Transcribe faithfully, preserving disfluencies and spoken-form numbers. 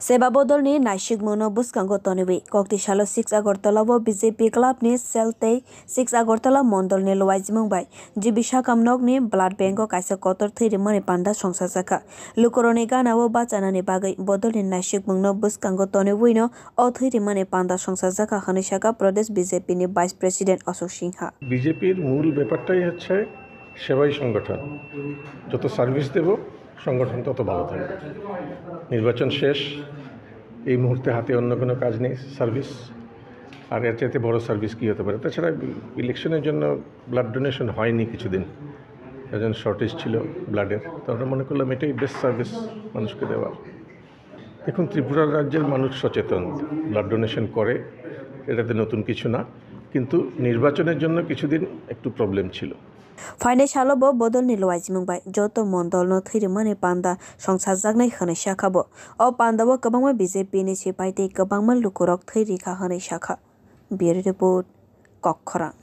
Seba bodolni naisikmungno bwskango tonwi, kokti salo six Agartala o B J P clubni cell tei six Agartala mondolni luaijimung bai G B Sakam nokni blood bank o kaisa kotor thwi rimani panda songsajakha. Lukurokni gana o bachanani bagwi bodolni naisikmungno bwskango tonwino o thwi rimani panda songsajakha hwnwi sakha Pradesh B J P ni Vice President Ashok Singha. বিজেপির মূল ব্যাপারটাই হচ্ছে সেবাই সংগঠন। যত সার্ভিস দেব, সংগঠন তত ভালো থাকবে। নির্বাচন শেষ, এই মুহূর্তে হাতে অন্য কোনো কাজ নেই। সার্ভিস, আর এর চাইতে বড় সার্ভিস কী হতে পারে? তাছাড়া ইলেকশনের জন্য ব্লাড ডোনেশন হয়নি কিছুদিন, একজন শর্টেজ ছিল ব্লাডের, তো আমরা মনে করলাম এটাই বেস্ট সার্ভিস মানুষকে দেওয়ার। এখন ত্রিপুরা রাজ্যের মানুষ সচেতন, ব্লাড ডোনেশন করে, এটাতে নতুন কিছু না, কিন্তু নির্বাচনের জন্য কিছুদিন একটু প্রবলেম ছিল। Phainai salo bo bodolni luaijimung bai joto mondolno thwi rimani panda songsajaknai hwnwi sakha bo. O panda o kwbangma B J P ni sipai tei kwbangma lukurok thwi rikha hwnwi sakha. Bureau Report, Kokkhorang.